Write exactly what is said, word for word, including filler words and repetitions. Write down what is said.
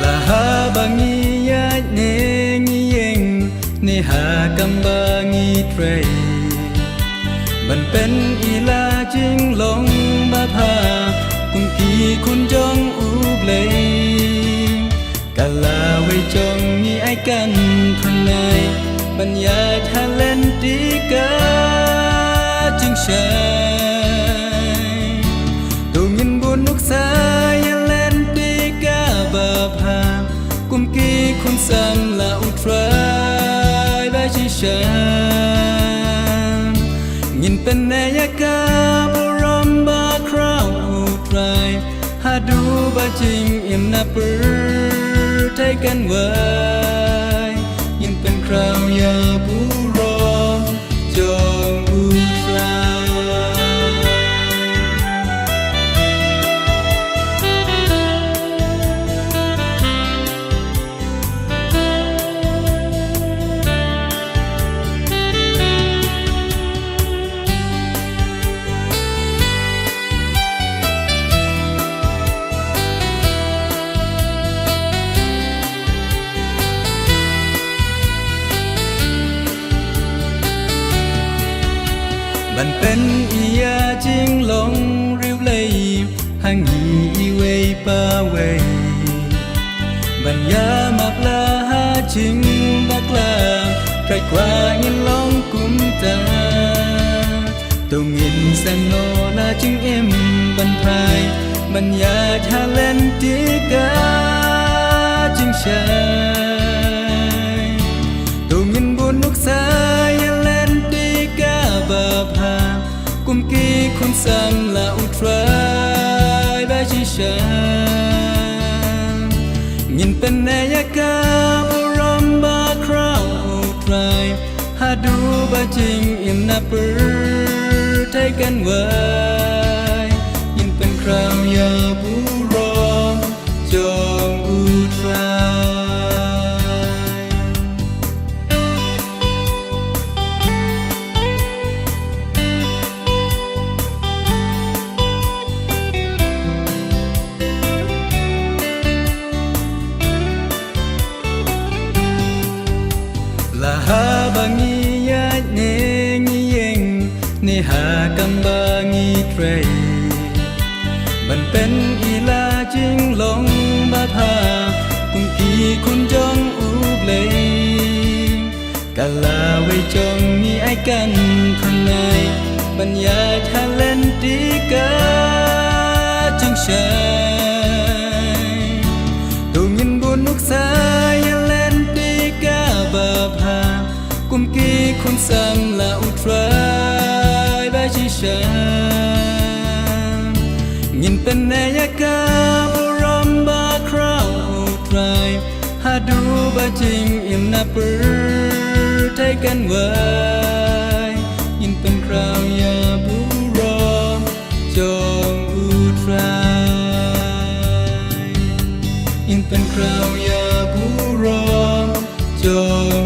La haba ngi ïaid ne ngi ïeng, ne ha kam ba ngi trei, ban pynïaid la jinglong babha kum ki khun jong U Blei. Ka lawei jong ngi ai kan thunai, ban ïaid ha lynti ka jingshai. To ngin bun nuksa ïa lynti ka babha, kum ki khun samla U Trai ba shisha. Ngin pynïaid ïa ka burom bakhraw U Trai, haduh ba jingim na pyrthei kan wai. Ngin pynkhraw ïa burom jong U Trai. Ban pynïaid ïa jinglong riewblei ha ngi iwei pa wei, ban ïa map la ha jingbakla, Trai kwah ngin long kumta. To ngin sngewthuh la jingim ban phai, ban ïaid ha lynti ka jingshai. To ngin bun nuksa ïa lynti ka babha, kum ki khun samla U Trai ba shisha. Ngin pynïaid ïa ka burom bakhraw U Trai, haduh ba jingim na pyrthei kan wai. Ngin pynkhraw ïa burom jong U Trai. La haba ngi ïaid ne ngi ïeng, ne ha kam ba ngi trei, ban pynïaid la jinglong babha kum ki khun jong U Blei. Ka lawei jong ngi ai kan thunai, ban ïaid ha lynti ka jingshai. To ngin bun nuksa ïa lynti ka babha, kum ki khun samla U Trai ba shisha. Ngin pynïaid ïa ka burom bakhraw U Trai, haduh ba jingim na pyrthei kan wai. Ngin pynkhraw ïa burom jong U Trai. Ngin pynkhraw ïa burom jong